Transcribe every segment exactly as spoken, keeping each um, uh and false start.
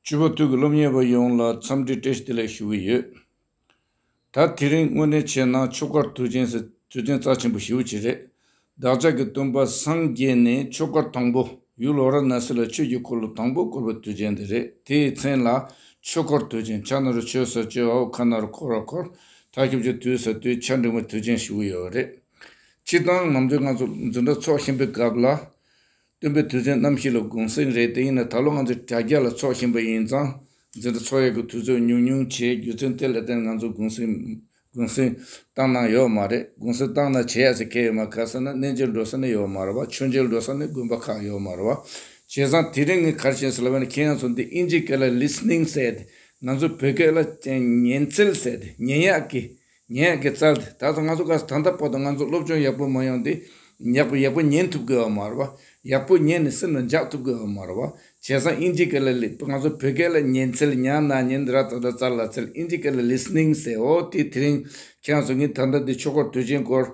སྤྲུལ་པ་དུས་ཀྱི་སློབ་གཉེར་བ་ཡོངས་ལ་འཚམས་འདྲི་བཀྲ་ཤིས་བདེ་ལེགས་ཞུ་གི་ཡོད། ད་དེ་རིང་དངོས་གནས་བྱས་ན་ཆོས་འཁོར་དུས་ཆེན་ཟེར་དུས་ཆེན་རྩ་ཆེན་པོ་ཞེ་པོ་ཅིག་རེད། བདག་ཅག་གི་སྟོན་པ་སངས་རྒྱས་ནས་ཆོས་འཁོར་དང་པོ་ཡུལ་ཝཱ་ར་ཎ་སི་ལ་ཆོས་ཀྱི་འཁོར་ལོ་དང་པོ་བསྐོར་བའི་དུས་ཆེན་དེ་རེད། དེའི་མཚན་ལ་ཆོས་འཁོར་དུས་ཆེན། ཕྱག་ན་རུ་ཆོས་ཟེར་བརྗོད། འོག་ཁ་ན་རུ་འཁོར་བར་འཁོར། མཐའ་ཁྱབ་ཀྱི་དུས་ཟེར་དུས་ཆ་འགྲིག་པའི་དུས་ཆེན་ཞུ་གི་ཡོད་རེད། སྤྱིར་བཏང་ང་ཚོས་ང་ཚོ་འཛིན་གྲྭ་ཚོགས་བཞིན་པའི་སྐབས་ལ། སྟོན་པའི་དུས་ཆེན་རྣམ་བཞི་ལ་གུང་གསེང་རེད། དེ་ཡིན་ན་ད་ལོ་ང་ཚོས་དྲ་རྒྱ་ལ་ཚོགས་བཞིན་པ་ཡིན་ཙང་། འཛིན་གྲྭ་ཚོགས་ཡག་གི་དུས་ཚོད་ཉུང་ཉུང་བྱས། རྒྱུ་མཚན་དེ་ལ་བརྟེན་ང་ཚོ་གུང་གསེང་གུང་གསེང་བཏང་གནང་ཡོད་མ་རེད། གུང་གསེང་བཏང་ན་བྱེད་ཡག་ཟེར་མཁན་ཡོད་མ་རེད། ག་ཟེར་ན་གནས་མཇལ་འགྲོ་ས་ནི་ཡོད་མ་རེད་བ། མཆོད་མཇལ་འགྲོ་ས་ནི་དགོན་པ་ཁག་ཡོད་མ་རེད་བ། བྱས་ཙང་དེ་རིང་ངས་ག་རེ་བྱས་ཟེར་ལབ་ན། ཁྱེད་རང་ཚོ་འདི་ཨིན་ཇི་སྐད་ལ་ལི་སི་ནིང་ཟེར་ཏེ། ང་ཚོ་བོད་སྐད་ལ་ཉན་ཚུལ་ཟེར་ཏེ། ཉན་ཡག་གི་ཉན་ཡག་གི་རྩལ་དེ། ད་ཚོ་ང་ཚོ་ག་ས་ད་ལྟ་བར་དུ་ང་ཚོ་སློབ་སྦྱོང་ཡག་པོ་མ་ཡོང་དུས། ཡག་པོ་ཡག་པོ་ཉན་ཐུབ་ཀྱི་ཡོད་མ་རེད་བ། ཡག་པོ་ཉན་ནས་སེམས་ལ་འཇགས་ཐུབ་ཀྱི་ཡོད་མ་རེད་བ། བྱས་ཙང་ཨིན་ཇི་སྐད་ལ་ལི་ང་ཚོ་བོད་སྐད་ལ་ཉན་ཚུལ། ཉན་ན་ཉན། ར་ད་ད་ཙ་ལ་ཙལ། ཨིན་ཇི་སྐད་ལ་ལི་སི་ནིང་ཟེར། འོ་དེ་དེ་རིང་ཁྱེད་རང་ཚོ་ངས་ད་ལྟ་འདི་ཆོས་འཁོར་དུས་ཆེན་སྐོར་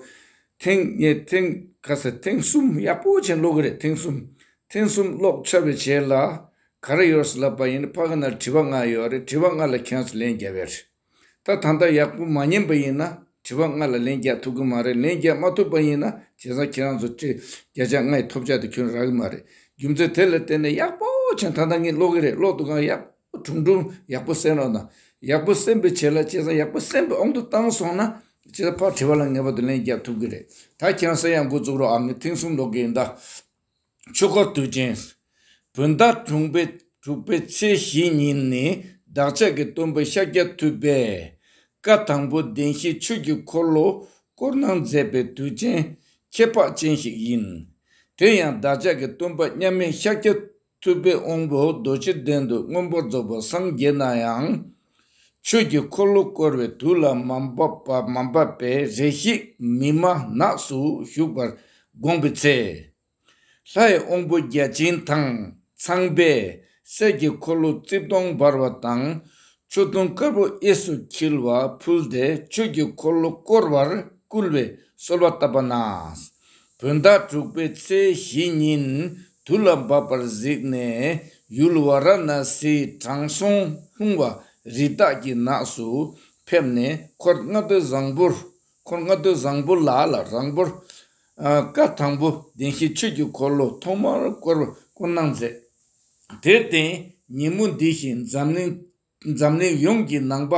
ཐེངས་ཐེངས་ག་ས་ཐེངས་གསུམ་ཡག་པོ་བྱས་ཀློག་གི་རེད། ཐེངས་གསུམ། ཐེངས་གསུམ་ཀློག་ཚར་བའི་རྗེས་ལ་ག་རེ་ཡོད་ཟེར་ལབ་པ་ཡིན་ན། ཕ་གི་ན་དྲི་བ་ལྔ་ཡོད་རེད། དྲི་བ་ལྔ་ལ་ཁྱེད་རང་ཚོ་ལན་རྒྱབ་ཡ་རེད། ད་ད་ལྟ་ཡག་པོ་མ་ཉན་པ་ཡིན་ན་དྲི་བ་ལྔ་ལ་ལན་རྒྱག་ཐུབ་ཀྱི་མ་རེད། ལན་རྒྱག་མ་ཐུབ་པ་ཡིན་ན་བྱས་ཙང་ཁྱེད་རང་ཚོ་ཅི་བརྒྱ་ཆ་ལྔ་ཡི་ཐོབ་ཆ་དེ་ཁྱོན་རག་གི་མ་རེད། རྒྱུ་མཚན་དེ་ལ་བརྟེན་ནས་ཡག་པོ་བྱས། ད་ལྟ་ངས་ཀློག་གི་རེད། ཀློག་དུས་སྒང་ཡག་པོ་དྲུང་དྲུང་ཡག་པོ་གསན་རོགས་གནང་། ཡག་པོ་གསན་པའི་རྗེས་ལ་བྱས་ཙང་ཡག་པོ་གསན་པའི་དབང་དུ་བཏང་སོང་ན་བྱས་ཙང་ཕར་དྲི་བ་ལ་ངེས་པར་དུ་ལན་རྒྱག་ཐུབ་ཀྱི་རེད། ད་ཁྱེད་རང་གསན་ཡག་འགོ་བཙུགས་རོགས་ཨ། ངས་ཐེངས་གསུམ་ཀློག་གི་ཡིན་ད། ཆོས་འཁོར་དུས་ཆེན། བོད་ཟླ་དྲུག་པའི་དྲུག་པའི་ཚེས་བཞི་ཉིན་ནི་བདག་ཅག་གི་སྟོན་པ་ཤཱཀྱ་ཐུབ་པས་བཀའ་དང་པོ་བདེན་བཞིའི་ཆོས་ཀྱི་འཁོར་ལོ་བསྐོར་གནང་མཛད་པའི་དུས་ཆེན་ཁྱད་འཕགས་ཅན་ཞིག་ཡིན། དེ་ཡང་བདག་ཅག་གི་སྟོན་པ་མཉམ་མེད་ཤཱཀྱ་ཐུབ་པའི་དབང་པོ་རྡོ་རྗེ་གདན་དུ་མངོན་པར་རྫོགས་པར་སངས་རྒྱས་ནའང་། ཆོས་ཀྱི་འཁོར་ལོ་བསྐོར་བའི་དུས་ལ་མ་བབ་པ་མ་བབ་པའི་རེ་ཞིག་མི་མ་ནགས་སུ་བཞུགས་པར་དགོངས་པའི་ཚེ། ལྷའི་དབང་པོ་བརྒྱ་བྱིན་དང་ཚངས་པས་གསེར་གྱི་འཁོར་ལོ་རྩིབས་སྟོང་འབར་བ་དང་། ཆུ་དུང་དཀར་པོ་གཡས་སུ་འཁྱིལ་བ་ཕུལ་ཏེ་ཆོས་ཀྱི་འཁོར་ལོ་བསྐོར་བར་བསྐུལ་བའི་གསོལ་བ་བཏབ་པ་ན། བོད་ཟླ་དྲུག་པའི་ཚེས་བཞི་ཉིན་དུས་ལ་བབ་པར་གཟིགས་ནས་ཡུལ་ཝཱ་ར་ཎ་སིའི་དྲང་སྲོང་ལྷུང་བ་རི་དྭགས་ཀྱི་ནགས་སུ་ཕེབས་ནས་འཁོར་ལྔ་སྡེ་བཟང་པོར། འཁོར་ལྔ་སྡེ་བཟང་པོ་ལ་ལ་རང་པོར། ཨ། བཀའ་དང་པོ་བདེན་བཞིའི་ཆོས་ཀྱི་འཁོར་ལོ་ཐོག་མར་བསྐོར་བསྐོར་གནང་མཛད། དེར་བརྟེན་ཉིན་མོ་འདི་བཞིན་འཛམ་གླིང་འཛམ་གླིང་ཡོངས་ཀྱི་ནང་པ་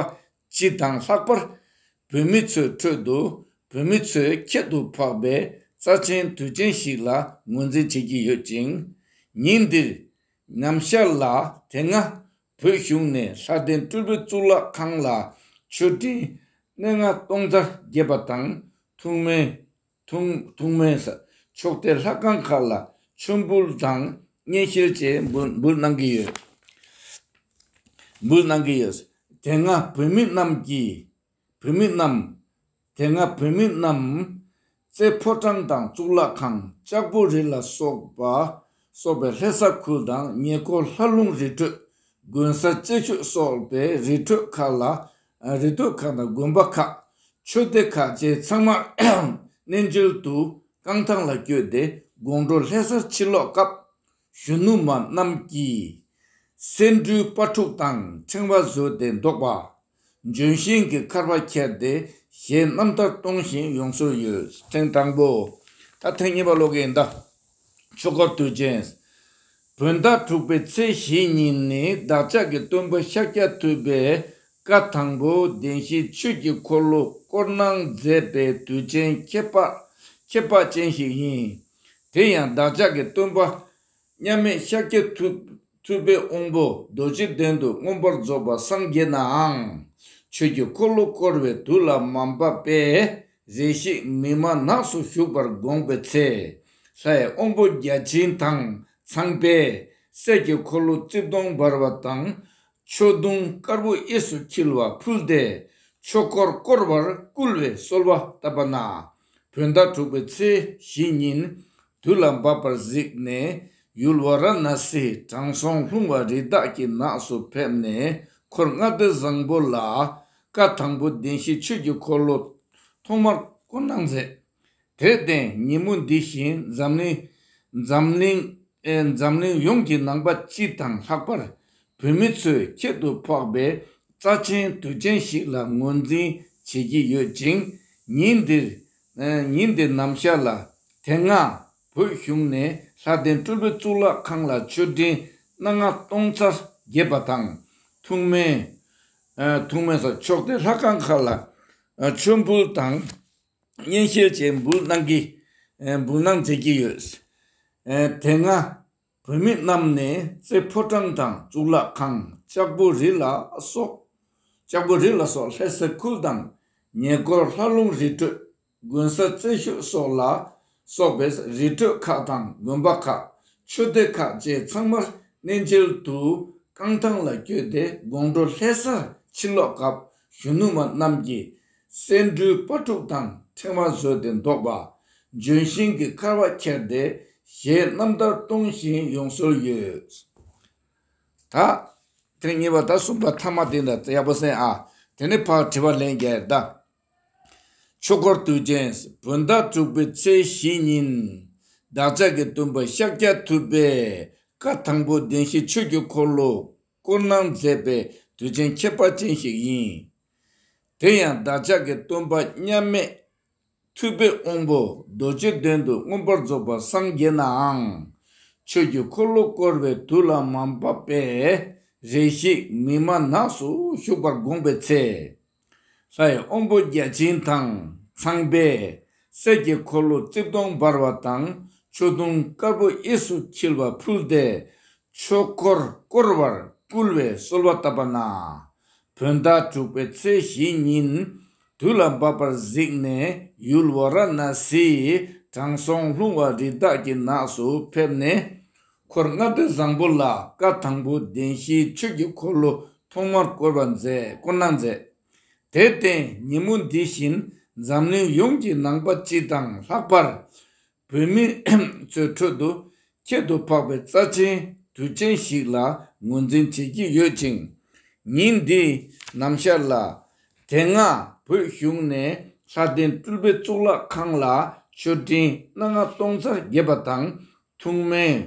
སྤྱི་དང་ལྷག་པར་བོད་མི་ཚོའི་ཁྲོད་དུ་བོད་མི་ཚོས་ཁྱད་དུ་འཕགས་པའི་རྩ་ཆེན་དུས་ཆེན་ཞིག་ལ་ངོས་འཛིན་བྱེད་ཀྱི་ཡོད་ཅིང་། ཉིན་འདིར་ཉམས་ཞག་ལ་དེ་སྔ་བོད་གཞུང་ནས་ལྷ་ལྡན་སྤྲུལ་པའི་གཙུག་ལག་ཁང་ལ་མཆོད་སྤྲིན་སྣེ་ལྔ་སྟོང་རྩ་བརྒྱད་པ་དང་ཐུགས་སྨོན་ཐུགས་ཐུགས་སྨོན་ས་ཕྱོགས་མཐའི་ལྷ་ཁང་ཁག་ལ་མཆོད་འབུལ་དང་སྙན་ཤལ་བཅས་འབུལ་འབུལ་གནང་གི་ཡོད། འབུལ་གནང་གི་ཡོད། དེ་སྔ་བོད་མི་རྣམས་ཀྱིས་བོད་མི་རྣམས། དེ་སྔ་བོད་མི་རྣམས་རྩེ་ཕོ་བྲང་དང་གཙུག་ལག་ཁང་ལྕགས་པོ་རི་ལ་སོགས་པ་སོགས་པའི་ལྷ་ས་ཁུལ་དང་ཉེ་འཁོར་ལྷ་ལུང་རི་ཁྲོད་དགོན་ས་ལྕེ་ཆོས་སོགས་པའི་རི་ཁྲོད་ཁག་ལ་རི་ཁྲོད་ཁག་དང་དགོན་པ་ཁག་ཆོས་སྡེ་ཁག་བཅས་ཚང་མར་གནས་མཇལ་དུ་རྐང་ཐང་ལ་བསྐྱོད་དེ་དགོང་དྲོ་ལྷ་སར་ཕྱིར་ལོག་སྐབས། གཞོན་ནུ་མ་རྣམས་ཀྱིས་སེ་འབྲུའི་པ་ཕྲུག་དང་ཕྲེང་བ་བཟོས་ཏེ་འདོགས་པ། ལྗོན་ཤིང་གི་ཁར་པ་ཁྱེར་ཏེ་གཞས་རྣམ་ཐར་གཏོང་བཞིན་ཡོང་སྲོལ་ཡོད། ཐེངས་དང་པོ། ད་ཐེངས་གཉིས་པ་ཀློག་གི་ཡིན་ད། ཆོས་འཁོར་དུས་ཆེན། བོད་ཟླ་དྲུག་པའི་ཚེས་བཞི་ཉིན་ནི་བདག་ཅག་གི་སྟོན་པ་ཤཱཀྱ་ཐུབ་པས་བཀའ་དང་པོ་བདེན་བཞིའི་ཆོས་ཀྱི་འཁོར་ལོ་བསྐོར་གནང་མཛད་པའི་དུས་ཆེན་ཁྱད་འཕགས་ཁྱད་འཕགས་ཅན་ཞིག་ཡིན། དེ་ཡང་བདག་ཅག་གི་སྟོན་པ་མཉམ་མེད་ཤཱཀྱ་ཐུབ་ཐུབ་པའི་དབང་པོ་རྡོ་རྗེ་གདན་དུ་མངོན་པར་རྫོགས་པར་སངས་རྒྱས་ནའང་། ཆོས་ཀྱི་འཁོར་ལོ་བསྐོར་བའི་དུས་ལ་མ་བབ་པས་རེ་ཞིག་མི་མ་ནགས་སུ་བཞུགས་པར་དགོངས་པའི་ཚེ། ལྷའི་དབང་པོ་བརྒྱ་བྱིན་དང་ཚངས་པས་གསེར་གྱི་འཁོར་ལོ་རྩིབས་སྟོང་འབར་བ་དང་། ཆུ་དུང་དཀར་པོ་གཡས་སུ་འཁྱིལ་བ་ཕུལ་ཏེ་ཆོས་འཁོར་བསྐོར་བར་བསྐུལ་བའི་གསོལ་བ་བཏབ་པ་ན། བོད་ཟླ་དྲུག་པའི་ཚེས་བཞི་ཉིན་དུས་ལ་བབ་པར་གཟིགས་ནས་ཡུལ་ཝཱ་ར་ཎ་སིའི་དྲང་སྲོང་ལྷུང་བ་རི་དྭགས་ཀྱི་ནགས་སུ་ཕེབས་ནས་འཁོར་ལྔ་སྡེ་བཟང་པོ་ལ་བཀའ་དང་པོ་བདེན་བཞིའི་ཆོས་ཀྱི་འཁོར་ལོ་ཐོག་མར་བསྐོར་གནང་མཛད། དེར་བརྟེན་ཉིན་མོ་འདི་བཞིན་འཛམ་གླིང་འཛམ་གླིང་ཨེ་འཛམ་གླིང་ཡོངས་ཀྱི་ནང་པ་སྤྱི་དང་ལྷག་པར་ བོད་མི་ཚོས་ཁྱད་དུ་འཕགས་པའི་རྩ་ཆེན་དུས་ཆེན་ཞིག་ལ་ངོས་འཛིན་བྱེད་ཀྱི་ཡོད་ཅིང་། ཉིན་འདིར་ཉིན་འདིར་ནམ་ཞར་ལ་དེ་སྔ་བོད་གཞུང་ནས་ལྷ་ལྡན་སྤྲུལ་པའི་གཙུག་ལག་ཁང་ལ་མཆོད་སྤྲིན་སྣ་ལྔ་སྟོང་ཚར་རྒྱས་པ་དང་། ཐུགས་སྨོན་ཐུགས་སྨོན་སོགས་ཕྱོགས་མཐའི་ལྷ་ཁང་ཁག་ལ་མཆོད་འབུལ་དང་། སྙན་ཤལ་བཅས་འབུལ་གནང་གི་འབུལ་གནང་མཛད་ཀྱི་ཡོད། དེ་སྔ་བོད་མི་རྣམས་ནས་རྩེ་ཕོ་བྲང་དང་གཙུག་ལག་ཁང་། ལྕགས་པོ་རི་ལ་སོགས། ལྕགས་པོ་རི་ལ་སོགས་ལྷ་ས་ཁུལ་དང་ཉེ་འཁོར་ལྷ་ལུང་རི་ཁྲོད། དགོན་ས་རྩེ་ཤོད་སོགས་ལ་སོགས་པའི་རི་ཁྲོད་ཁག་དང་དགོན་པ་ཁག་ཆོས་སྡེ་ཁག་བཅས་ཚང་མར་གནས་མཇལ་དུ་རྐང་ཐང་ལ་བསྐྱོད་དེ་དགོང་དྲོ་ལྷ་སར་ཕྱིར་ལོག་སྐབས་གཞོན་ནུ་མ་རྣམས་ཀྱིས་སེ་འབྲུའི་པར་ཕྲུག་དང་ཕྲེང་བ་བཟོས་ཏེ་འདོགས་པ། ལྗོན་ཤིང་གི་ཁ་བ་ཁྱེར་ཏེ་གཞས་རྣམ་ཐར་གཏོང་བཞིན་ཡོང་སྲོལ་ཡོད། ད་ཐེངས་གཉིས་པ་ད་གསུམ་པ་ཐ་མ་དེ་འདྲ་ཡག་པོ་གསན་ཨ། དེ་ནས་ཕར་དྲི་བ་ལན་རྒྱག་ཡ་ད། ཆོས་འཁོར་དུས་ཆེན། བོད་ཟླ་དྲུག་པའི་ཚེས་བཞི་ཉིན། བདག་ཅག་གི་སྟོན་པ་ཤཱཀྱ་ཐུབ་པས་བཀའ་དང་པོ་བདེན་བཞིའི་ཆོས་ཀྱི་འཁོར་ལོ་བསྐོར་གནང་མཛད་པའི་དུས་ཆེན་ཁྱད་པར་ཅན་ཞིག་ཡིན། དེ་ཡང་བདག་ཅག་གི་སྟོན་པ་མཉམ་མེད་ཐུབ་པའི་དབང་པོ་རྡོ་རྗེ་གདན་དུ་མངོན་པར་རྫོགས་པར་སངས་རྒྱས་ནའང་། ཆོས་ཀྱི་འཁོར་ལོ་བསྐོར་བའི་དུས་ལ་མ་བབ་པས་རེ་ཞིག་མི་མ་ནགས་སུ་བཞུགས་པར་དགོངས་པའི་ཚེ། ལྷའི་དབང་པོ་བརྒྱ་བྱིན་དང་ཚངས་པས་གསེར་གྱི་འཁོར་ལོ་རྩིབས་སྟོང་འབར་བ་དང་ཆུ་དུང་དཀར་པོ་གཡས་སུ་འཁྱིལ་བ་ཕུལ་ཏེ་ཆོས་འཁོར་བསྐོར་བར་བསྐུལ་བའི་གསོལ་བ་བཏབ་པ་ན། བོད་ཟླ་དྲུག་པའི་ཚེས་བཞི་ཉིན་དུས་ལ་བབ་པར་གཟིགས་ནས་ཡུལ་ཝཱ་ར་ཎ་སིའི་དྲང་སྲོང་ལྷུང་བ་རི་དྭགས་ཀྱི་ནགས་སུ་ཕེབས་ནས། འཁོར་ལྔ་སྡེ་བཟང་པོ་ལ་བཀའ་དང་པོ་བདེན་བཞིའི་ཆོས་ཀྱི་འཁོར་ལོ་ཐོག་མར་བསྐོར་བ་མཛད། བསྐོར་གནང་མཛད། དེར་བརྟེན་ཉིན་མོ་འདི་བཞིན་འཛམ་གླིང་ཡོངས་ཀྱི་ནང་པ་སྤྱི་དང་ལྷག་པར་བོད་མི་ཚོའི་ཁྲོད་དུ་ཁྱད་དུ་འཕགས་པའི་རྩ་ཆེན་དུས་ཆེན་ཞིག་ལ་ངོས་འཛིན་བྱེད་ཀྱི་ཡོད་ཅིང་། ཉིན་འདིའི་ནམ་ཞར་ལ་དེ་སྔ་བོད་གཞུང་ནས་ལྷ་ལྡན་སྤྲུལ་པའི་གཙུག་ལག་ཁང་ལ་མཆོད་སྤྲིན་སྣ་ལྔ་སྟོང་ཚར་རྒྱས་པ་དང་། ཐུགས་སྨོན།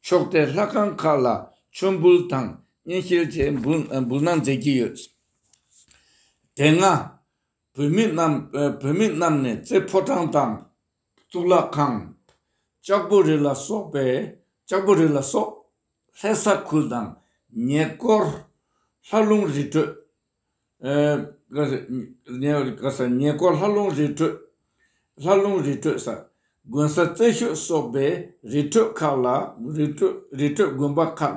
ཕྱོགས་མཐའི་ལྷ་ཁང་ཁག་ལ་མཆོད་འབུལ་དང་སྙན་ཤལ་བཅས་འབུལ་འབུལ་གནང་མཛད་ཀྱི་ཡོད། དེ་སྔ་བོད་མི་རྣམས་བོད་མི་རྣམས་ནས་རྩེ་ཕོ་བྲང་དང་གཙུག་ལག་ཁང་། ལྕགས་པོ་རི་ལ་སོགས་པའི་ལྕགས་པོ་རི་ལ་སོགས་ལྷ་ས་ཁུལ་དང་ཉེ་འཁོར་ལྷ་ལུང་རི་ཁྲོད། ཨེ། ག་ས་ཉེ་ག་ས་ཉེ་འཁོར་ལྷ་ལུང་རི་ཁྲོད། ལྷ་ལུང་རི་ཁྲོད་ས། དགོན་ས་རྩེ་ཤོད་སོགས་པའི་རི་ཁྲོད་ཁག་ལ་རི་ཁྲོད་རི་ཁྲོད་དགོན་པ་ཁག་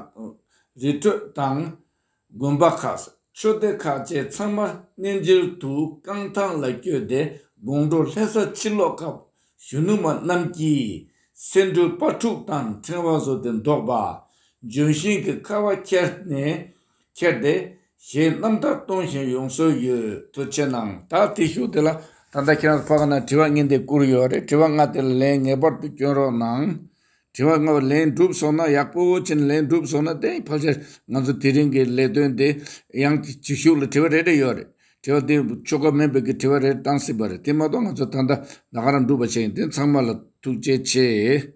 རི་ཁྲོད་དང་དགོན་པ་ཁག་ཆོས་སྡེ་ཁག་བཅས་ཚང་མར་གནས་མཇལ་དུ་རྐང་ཐང་ལ་བསྐྱོད་དེ་དགོང་དྲོ་ལྷ་སར་ཕྱིར་ལོག་སྐབས་གཞོན་ནུ་མ་རྣམས་ཀྱིས་སེ་འབྲུའི་པར་ཕྲུག་དང་ཕྲེང་བ་བཟོས་ཏེ་འདོགས་པ། ལྗོན་ཤིང་གི་ཁ་བ་ཁྱེར་ནས་ཁྱེར་ཏེ་གཞས་རྣམ་ཐར་གཏོང་བཞིན་ཡོང་སྲོལ་ཡོད། ཐུགས་རྗེ་གནང་། ད་དེ་ཞུ་དེ་ལ་ད་ལྟ་ཁྱེད་རང་ཚོ་ཕ་ག་ན་དྲི་བ་ངས་འདི་བསྐུར་ཡོད་རེད། དྲི་བ་ལྔ་དེ་ལ་ལན་ངེས་པར་དུ་སྐྱོན་རོགས་གནང་། དྲི་བ་ལྔ་པ་ལན་འགྲུབ་སོང་ན་ཡག་པོ་བྱས་ནས་ལན་འགྲུབ་སོང་ན་དེ་ཕལ་ཆེར་ང་ཚོ་དེ་རིང་གི་ལས་དོན་དེ་ཡང་ཅིག་ཞུགས་ལ་དྲི་བ་རེ་རེ་ཡོད་རེད། དྲི་བ་དེ་ཆོ་ག་མིན་པའི་གི་དྲི་བ་རེ་བཏང་སྲིད་པ་རེད། དེ་མ་གཏོགས་ང་ཚོ་ད་ལྟ་ད་ག་རང་འགྲུབ་པ་བྱས་ཡིན། དེ་ཚང་མ་ལ་ཐུགས་རྗེ་ཆེ།